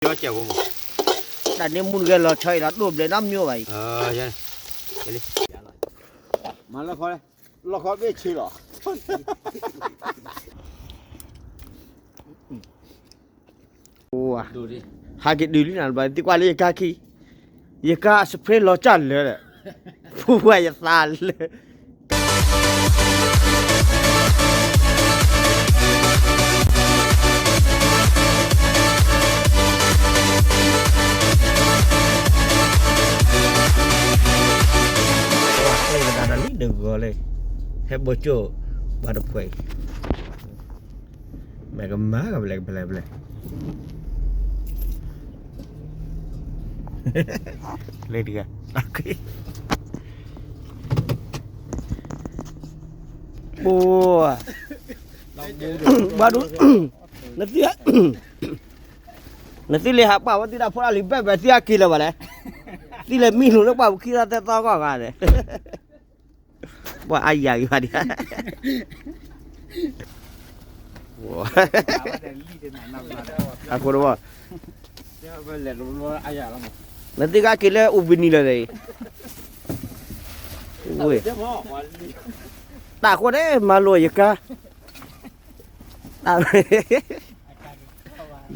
ကၠီကဲးဖိမး, တၢ်န့ၣ်မူတဂဲၤလီၤဆီအံၤလီၤ ဒိၣ်ဘျဲးနီတမျိုးဘၣ်အံၤ, မၤလီၤခီ, လီၤခီဘ့ၣ်ဆ့လီၤ, ဟးက့ၤဒုးလံနၤ သံကွၢ်လၢယကါခံ, ယကါအစဖရ့လီၤကၢ်လၢာ်ဒီး, ဖိဝဲယသးလၢ ပှၤကျဲကဒါဒီးလံတဂီၤလၢ ဟဲဘိကၠိၣ် ပှၤတဖှဲးအံၤ, မ့ၢ်ကမၤကဘျဲၣ်ကဘျဲၣ်ဘျဲၣ် လၢတဂၤ, အိၣ်, ဘၣ်ဒိ, နသံ နသံလဲၤဟးပှၢ်ဝဲသံတၢ်ဖိတၢ်လံၤဘဲၣ်ဘဲၣ်သံအက့ၤလၢၤဘၣ်လဲၣ်, သံလဲၤမံလိာ်လၢပှၢ်ပူၤခံသီသၢသီဂီၢ်ဂၤန့ၣ်, ပှၤအါယၤဂ့ၤဘၣ်ဒံး, အဃိတဘၣ်, နသံကက့ၤလၢအိၣ်ဘှံးနံၤလၢၤန့ၣ်, တၢ်ဃိန့ၣ် မၤလိာ်ယကါ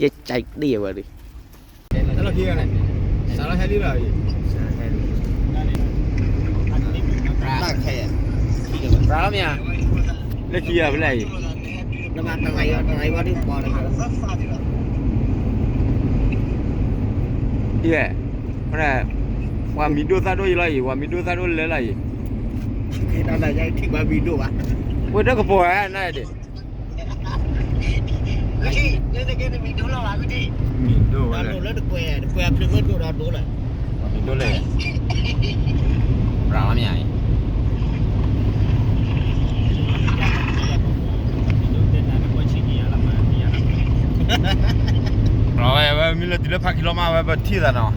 ယကၠဲးတ့ၢ်ဝဲဒၣ်, စးလီဟဲလံလီၤ, စးလီဟဲလံ, လၢခံဂၤဖဲလဲၣ်အံၤ, ယဲ, ပှၤမံၤဒိၣ်သၣ်ဒိၣ်ယလီၤအံၤ, ပှၤမံၤဒိၣ်သၣ်ဒိၣ်ယလီၤအံၤ, ပှၤမံၤဒိၣ်သၣ်ဒိၣ်လၢလီၤအံၤ, ဝဲဒၣ်ကပီၤဝဲနၤဒ့ၣ် မံၤဒိၣ်ဝဲလၢ, မံၤဒိၣ်လၢ, ရၤမ့ၢ်အံၤ, အဝဲမ့ၢ်လၢတုၤလၢဖးခံလီၤမး အဝဲပထံၣ်သးနီ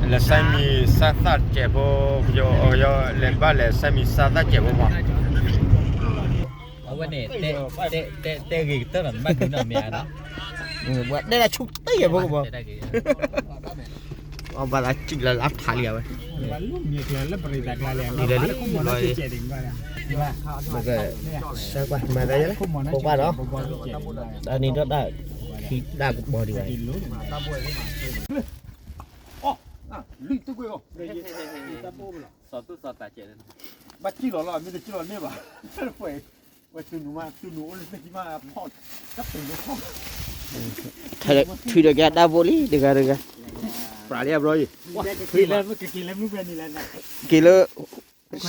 ၤ, လဲၤစဲးမံၤစၢ်သၣ်စဲးဖိ, ကယီကယီလဲၤဘၣ်လဲၤစဲးမံၤစၢ်သၣ်စဲးဖိမး အဝဲန့ၣ်, တဲဂ့ၤကတၢၢ်နီၤ နဘၣ်ဒုးနီၢ်မ့ၢ်ဧါနီၤ, ပှၤတဲဒၣ်ဆူၣ်တ့ၢ်ယဲၢ်ဖိကဘီ, အဘၣ်သးစံၣ်လၢလၢဖးလံအဝဲ, လံလံလီၤ, မ့ၢ်ကဆၢကွၢ်မၤသးယဲၢ်လၢ ဖိခွါနီၤ, တၢ်နံၤဒီးတၢ်ခံတၢ်ကပီၤဒံးဘၣ်, ဘၣ်စံၣ်လီၤလီၤ မ့ၢ်တစံၣ်လီၤန့ၢ်ဘၣ်, ဝဲတုၤနုၤမး တုၤနုၤအိၣ်လၢသ့ၣ်ခံမးဖီၣ်, ထုးဒီးက့ၤတၢ်ဘိလံ တဂၤတဂၤ, ပြးလံအဘျီအံၤ, က့ၤလၢ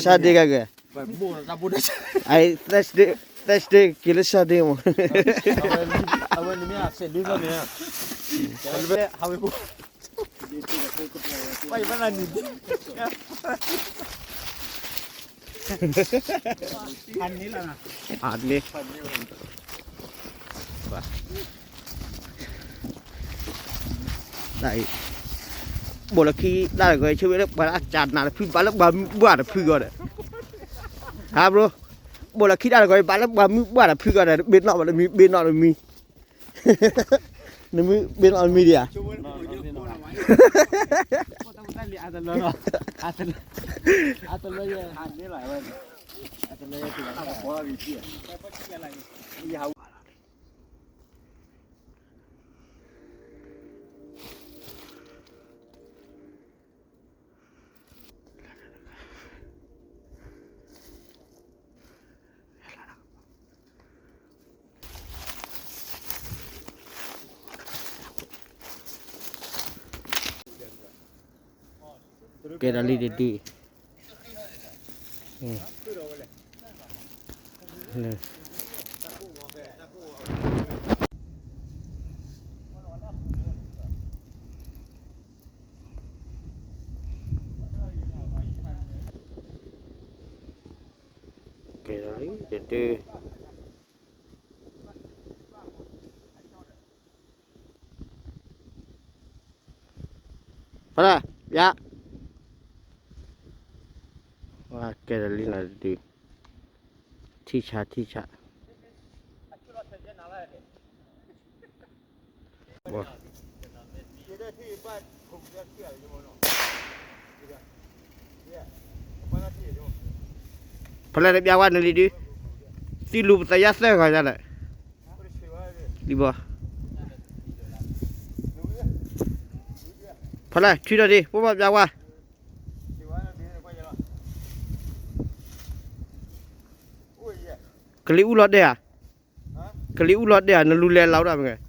Saturday ကဂ့ၤ, အ Thursday, Thursday က့ၤလၢ Saturday မး, အဝဲန့ၣ်မ့ၢ်အစဲးဒုးသီန့ၣ်, ဝဲ အန့ၣ်, ဘိးလီၤခံတၢ်တဂီၤအံၤ ဆိဝဲလၢပှၤအစၢ်နးတဖု ဘၣ်လၢပှၤမုၢ်ဘၣ်တဖုဂီၢ်ဒီး, ဟါဘျီ, ဘိးလီၤခံတၢ်တဂီၤအံၤ ဘၣ်လၢပှၤမုၢ်ဘၣ်တဖုဂီၢ်ဒီး တဘ့ၣ်နီၣ်ဘၣ်တမံၤ ဘ့ၣ်နီၣ်တမံၤ နမ့ၢ်ဘ့ၣ်နီၣ်မံၤဒံးဧါ, ကဲဒီးလံတဒု, ကဲဒီးလံတဒု, ဖဒၣ်, ယၤ, ကဲဒီးလံနၤတဒု, ထံၣ်ဆါထံၣ်ဆါ, ဘၣ် ဖဲလဲၣ်တပျၢ်ဝဲနလံဒုး, သံလူၤပသးယါသၢဂၤယါလဲၣ်, လံဘီ, ဖဲလဲၣ် ထုးထီၣ်ဒံး ဖိဘၣ်ပျၢ်ဝဲ, ကလံၤအူလီၤဒဲးဧါ, ကလံၤအူလီၤဒဲးဧါ နလူၤလဲၤလီၤဒၣ်မ့ၢ်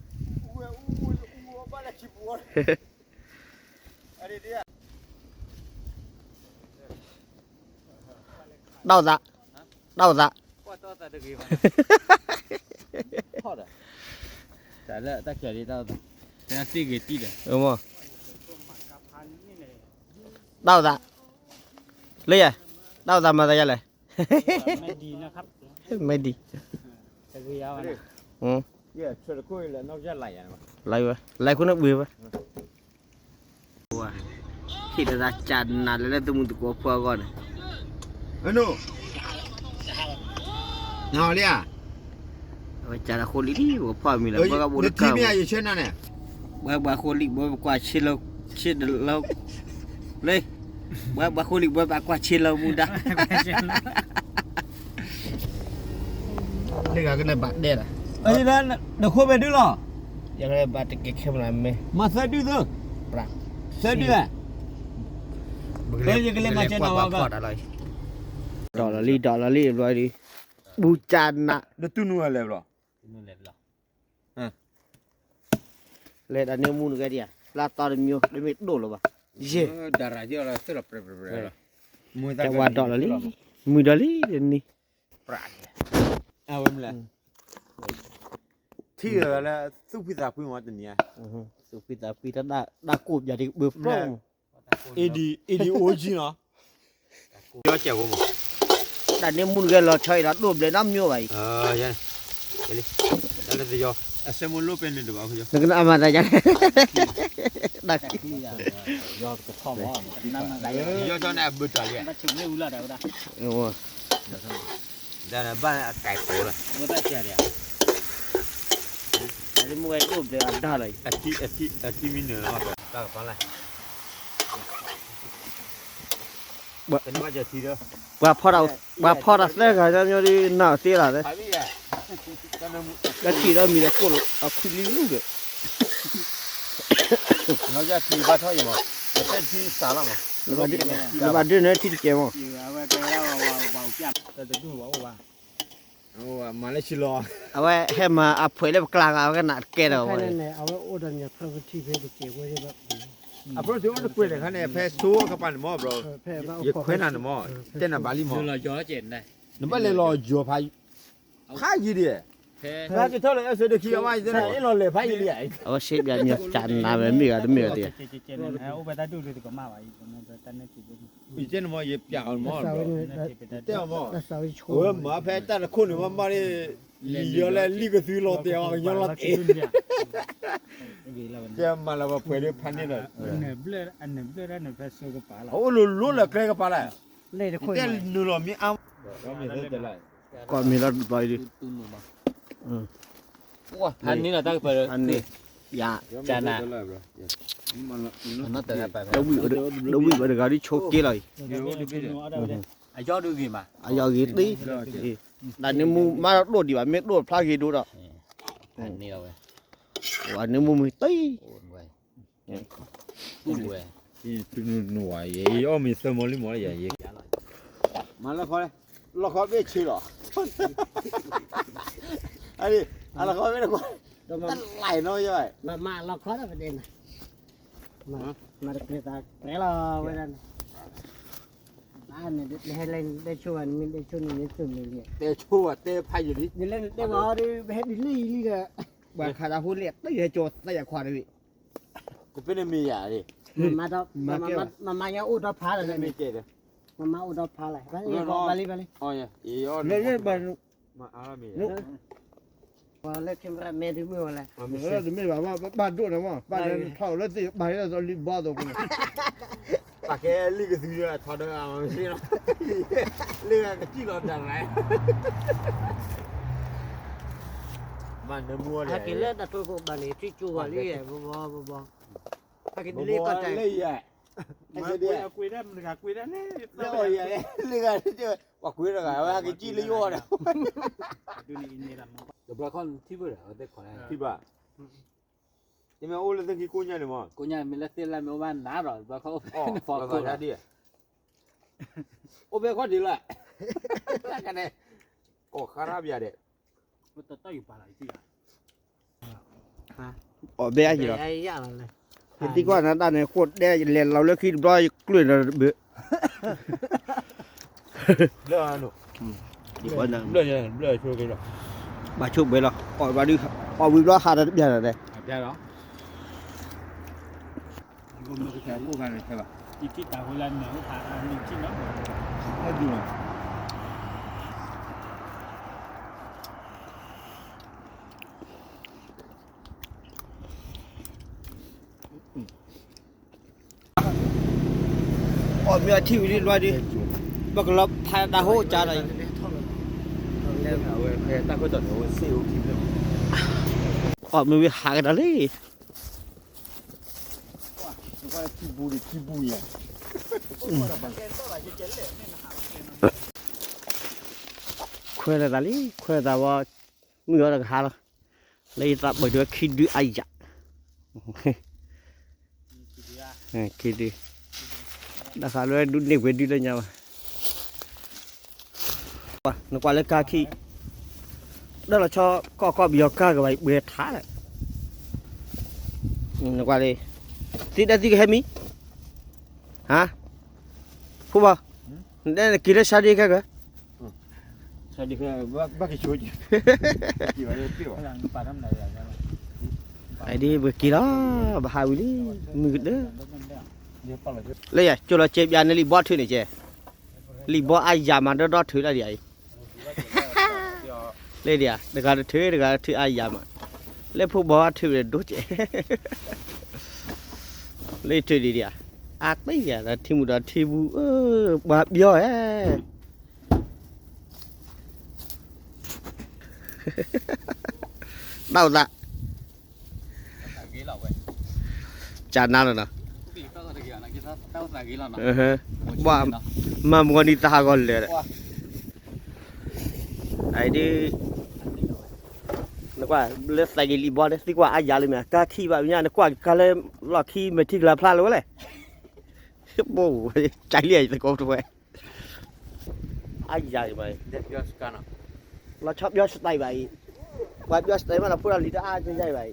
ဂ့ၤ တၢ်အိၣ်သး, တၢ်အိၣ်သး, တၢ်လၢတၢ်ခံးဒ်တၢ်အိၣ်သး, တၢ်သ့ဂ့ၤတံၢ်ဒီး, တၢ်အိၣ်သး, လၢယၤ, တၢ်အိၣ်သးမၤသးယါလဲၣ်, မ့ၢ်ဒံး, လဝဲ, လၢခိၣ်န့ၣ်ဘှံးဝဲ ဟ့ၣ်လီၤသးကၢ်နးလၢလၢသမူသကိးဖိအဂီၢ်န့ၣ်, နဟီလံဧါ, အဝဲကၢ်လၢဃိလံလံ ပကဖီၣ်မံၤလၢ ဘၣ်ကဘိးတကၢ်ဝဲ, ဘၣ်ဘၣ်ဃိလံ ဘၣ်ဘၣ်ကွၢ်ဆ့လၢ, ဆ့ဒလီ, လၢ, ဘၣ်ဘၣ်ဃိလံ ဘၣ်ဘၣ်ကွၢ်ဆ့လၢမူဒါ လၢဂၤကနၣ်ဘၣ်ဒဲးလီၤ, နခိၣ်မဲာ်ဒုလီၤ, ယကဘၣ်တကဲခဲမနၤမ့ၢ်, မၤသၢဒုသၢ, သၢဒုဧါ, ယကလဲၤမၤစၢၤနၤဝဲ, ဒီးလီၤလံ ဒီးလီၤလံ ဘျီဒုး, ဘူကၢ်နး, နတူၢ်နူဝဲလဲၣ်ဘျီ, လဲၤတၢ်န့ၣ်မူနကဲဒံးဧါ, လၢသီတမံၤ တမ့ၢ်ဒိၣ်လၢၤဘၣ်, ယဲၢ်, တဝါဒီးလီၤလံ, မုာ်ဒီးလံတနံၤ, အဝဲမလဲၣ်, ထံၣ်လၢသူၣ်ဖှံသးဖှံမးတနံၤဧါ, သူၣ်ဖှံသးဖှံ တၢ်ကိၢ်ပျးဒံးဘၣ်ဖျိ, အ့ဒံ အ့ဒံ အိၣ်ကံလီၤ, တၢ်န့ၣ်မူနကဲလီၤဆီအံၤလီၤ ဒိၣ်ဘျဲးနီတမံၤဘၣ်အံၤ, အစဲမလိပဲန့ၣ်တဘၣ်, နကနၣ်အမၤတၢ်ယါ, တၢ်ခံ, ဘၣ်အကဲကိးလီၤ, မူဝဲဒိၣ်ဘျဲးအဒါလီၤ, ပှၤဖီၣ်တၢ်သၢဂၤညီညီဒ် နၢ်သ့လီၤ, လၢထံၣ်ဒီးမံၤဒီးကိၣ်အခွံလံလူၢ်ဒီး, နဘၣ်ဒုးနထံၣ်တကဲမး, မၤလၢဆံလီၤ, အဝဲဟဲမၤအဖှဲးလၢပကျါဂၤ အဝဲကနၣ်တကဲဒီးဝဲ, အဖျိတကွဲးတခါန့ၣ် ဖဲဆိကပၤန့ၣ်မး ဘျီ, ယခွဲးနၤန့ၣ်မး, တဲနၤဘၣ်လံမး, နဘၣ်လဲၤလီၤယီၤဖး, ဖးယံၤဒံး, ဖဲကထီၣ်လၢအစၢဒုးခံအဝဲ ယတဲနၤ အ့ၣ်လီၤလဲၤဖးယံၤလံ, အဝဲရှဲပျးမ့ၢ်ကၢ်နးဝဲမ့ၢ်ဂၤတမ့ၢ်ဂၤတယၤ, ယတဲနၤမး ယပျးအီၤမး, တဲအီၤမး, အဝဲမၤဖဲတၢ်တခိၣ်န့ၣ် မ့ၢ်မးန့ၣ်, လံာ်ယီၤလၢလံာ်ကသုလီၤတဲာ်အီၤ ကညီလီၤတဲာ်, ကဲမၤလၢပှဲၤဒုးဖးန့ၢ်လီၤ, အအိၣ်လိၤလိၤလၢကျဲကပၤလဲၣ်, တဲနုာ်လီၤမ့ၢ်အါ, ကီၢ်မ့ၢ်လီၤတဘျီအံၤဒုး, ဖးန့ၢ်လီၤတၢ်ကပၤ, ဖးန့ၢ်, ယၤ, ကနၤ, ဒီဝံၣ်ဝဲတဂၤဒုးဆိးက့လီၤအံၤ, အယီၤဂ့ၤမး, အယီၤဂ့ၤသ့, တၢ်န့ၣ်မူမးဒီးဒိၣ်ဒံးဘၣ် မ့ၢ်ဒိၣ်ဖျါဂ့ၤဒိၣ်ဒီး, န့ၣ်မူမ့ၢ်သ့, နဝဲ, အီၣ်မ့ၤသၢမီၤလံမီၤလၢယၤယဲ, မၤလီၤခီ, လီၤခီဘ့ၣ်ဆ့လီၤ, အလီၤခီဘ့ၣ်တခီ, တလၢ်နီၤယဲ, မၤလီၤခီဒီးပဒဲနၤ, မၤတကြၢးသးကြဲလီၤဝဲဒၣ်န့ၣ်, နဟဲလၢနတဲဆိဝဲ နမ့ၢ်တဲဆိန့ၣ် နသုးမ့ၢ်လံ, တဲဆိဝဲတဲဖးယံၤလံ, နလဲၤနတဲဝဲအီၤဒီး ပဟဲဒ်လဲၣ်ယံၤလံဒီး, ပှၤခးတၢ်ဖိလဲၣ် တၢ်ယဟဲကၠီသးယၤခွါတဂ့ၤ ကပ့ၤန့ၣ်မ့ၢ်ယၤ, မၤမၤညါအိၣ်ဒီဖးလၢ်, မၤမၤအိၣ်ဒီဖးလၢ်, ဘၣ်လံ, ဘၣ်လံ, လၢ camera man တမ့ၢ်ဝဲလဲၣ်, တမ့ၢ်ဘၣ်, ဘၣ်ဒိၣ်န့ၣ်မး, ဘၣ်ထီၣ်လၢသ့ၣ်ဘၣ်လၢလံဘီသိးပူၤန့ၣ်, ပာ်ကဲလံာ်ကသုထီဒီးမ့ၢ်လီၤ, လံာ်ကစံၣ်လီၤဒၣ်လဲၣ်, မၤနၢမူအီၤ, ဟဲက့ၤလၢတၢ်တိခိၣ်ဘၣ်န့ၣ် ထံၣ်ကၠိဝဲလံ, ဘီဘီဘီဘီ, ဖ လၢယဲ လၢယဲ လၢယဲ ပှၤကွံတဂၤ ဝဲဟဲက့ၤစံၣ်လၢယအိၣ်ဒီး တဘျီခီၣ်ထံၣ်ဘၣ်ဒီး ထံၣ်ဘၣ် ယမ့ၢ်အိၣ်လၢသ့ၣ်ခံကိးညါန့ၣ်မး ကိးညါမ့ၢ်လၢသ့ၣ်လၢမ့ၢ်အိၣ်ဘၣ်နၤဒီး တဘျီခီၣ်အိၣ်ဖဲနဖီခိၣ်လီၤ အိၣ်ဖဲခီၣ်ဒံးလီၤ ကန့ၣ် ကိးခါရၣ်ပယၤဒဲး အီၣ်ဘဲအယံၤလီၤ ယသံကွၢ်နၤတၢ်န့ၣ် ဃိၣ်ဒဲလဲၤလီၤလၢခံတဘျီ ယကျုးဒီးဘၣ် ဘၣ်ဆိၣ်ဘဲလီၤ အီၣ်ဝံၤဘျီဟးဒီးတဘၣ်ဒီး အီၣ်မ့ၢ်အထံၣ်ဝံၤလံလွဲဒံး ပကလီၤဖးတၢ်ဟိၣ်ကၢ်ဒီး အီၣ်မ့ၢ်ဝံၤဟးကဒီးလံ ခွဲးလၢသးလံ ခွဲးသးဝဲ မုၢ်အီၤတကဟါလီၤ လၢယသးပှဲၤဒုးခံဒုအယၤ ခံဒု တၢ်ဃးလၢဒုးန့ၢ်ဝဲဒုးလၢညါဘၣ် နကွၢ်လၢကါခံ ဒၢလီၤဆီကီၢ်ကီၢ်ပယီၤကါကဘၣ်ပှဲၤထါလၢ နကွၢ်လံ သံဒၢသံကဟဲမံ ဟါ ဖိဘီ နက့ၤလၢဆါဒ့ခဲက အဒ်ပက့ၤလီၤ ဘၣ်ဟးဝံၤလံ မုၢ်ကတၢၢ် လၢယၤ ကၠိလီၤစဲးပျးန့ၣ်လံဘီထုးန့ၣ်ကဲ လံဘီအါယၤမးဒီဒီထုးလၢဒ်အံၤ လၢဒ်အံၤ တဂၤတထုး တဂၤတထုးအါယၤမး လၢဖိဘီထုးဒီးဒိကဲ လၢထုးဒ်ဒ်အံၤ အါတံၢ်ယၤ ထံမူဒီးထံဘူ ပှၤပျီၢ်ဧၢ တၢ်အိၣ်သး ကနါလီၤနီၤ ဘၣ် မၤမဂီၤနံၤသးဟးဂီၤလၢာ်ဒီး အဒ် နကွၢ်လၢသးက့ၤလံဘီဒီး သံကွၢ်အါယၤလၢမ့ၢ် ကါခံဘၣ်မ့ၢ်ညါ နကွၢ်ကါလၢလီၢ်ခံမဲာ်ထံကလၤဖျါလၢၤဝဲလဲၣ် ဘိ ကလံယသကိးတဝဲ အါယၤအံၤဘၣ်အံၤ လီၤဆီပျီစတၢ်ဘၣ်အံၤ ပှၤပျီစတၢ်မးလီၤ ဖိတၢ်လံၤတအါကယါအံၤဘၣ်အံၤ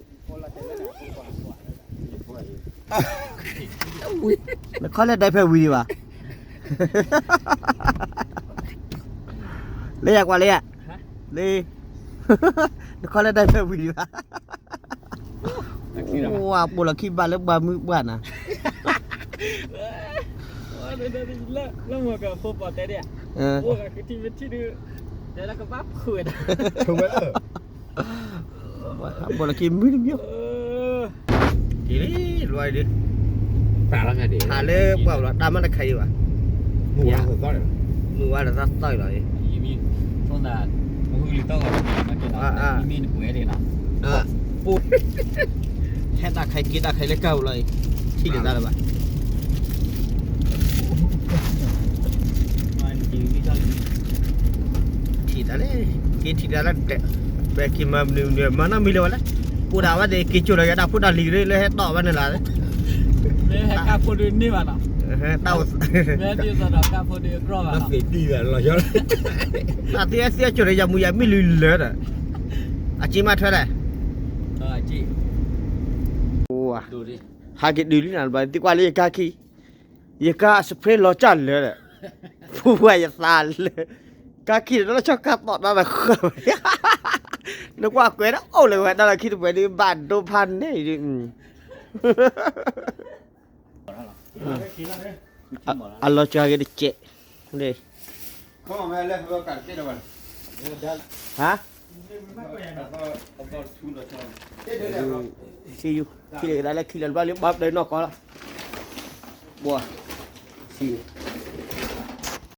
နခီလဲၣ်ဒဲးဖဲဝံၤဒံးဘၣ် လၢယၤကွၢ်လၢယၤ လၢ နခီလဲၣ်ဒဲးဖဲဝံၤဒံးဘၣ် ဝါ ပိာ်လီၤခံဘၣ်လၢပှၤမုၢ်ပှၢ်နၤ လၢမိၢ်ကဖိပီၣ်တဲဒၣ် အိၣ်ဂၤကထံၣ်မ့ၢ်ထံၣ်ဒုး တဲလၢကဘၣ်ဖုးဝဲဒၣ် ပိာ်လီၤခံမုၢ်တမံၤ က့ၤလံလွဲဒုး ဟးလၢပှၢ်လီၤ တၢ်မ့ၢ်တခါအံၤဘၣ် မုၢ်ဝါလီၤသီၣ်လီၤ ဟဲတၢ်ခါက့ၤတၢ်ခါလၢကၢ်ပူၤလီၤအံၤ ထံၣ်လိာ်သးလၢၤဘၣ် ထံၣ်တၢ်လၢ က့ၤထံၣ်တၢ်လၢ ဘဲက့ၤမၤမနုၤမနုၤ မၤနီတမံၤလၢၤဝဲလဲၣ် အိၣ်ဒၣ်ဝဲသ့ၣ် က့ၤကၠိလီၤယၤတၢ်ဖိတၢ်လံၤလၢဟဲတီၣ်ဝဲန့ၣ်လီၤ လၢဟဲကၢ်ဖိဒုးန့ၢ်ဘၣ်နီၤ တၢ်အိၣ် မ့ၢ်ဒ်သိးဒီးကၢ်ဖိဒုးအကြၢးဘၣ်နီၤ တၢ်သံဝဲသံအကၠိန့ၣ် ယၤမူယၤမ့ၢ်လုၢ်လၢာ်ဒီး အစ့မးထွဲလဲၣ် ဟးက့ၤဒုးလံနၤ သံကွၢ်လၢယကါခံ ယကါအစဖရ့လီၤကၢ်လၢာ်ဒီး ဖိဝဲယသးလၢာ် ကါခံဒီးလီၤဆီကါသီၣ်တၢ်ဒီးဃၢၤဝဲ နကွၢ်ကွဲးဒီးအိၣ်လၢၤဝဲတၢ်လီၢ်ခံတပှဲၤဒုး ဘၣ်ဒိဖးန့ၣ်ဒုး အလီၤစှၤက့ၤတကဲး ဟါ See you ခံလၢကဒါလၢခံလၢဘၣ်လၢဘၣ်ပျဲနီၢ်ကီၢ်လီၤ ဘှီ See you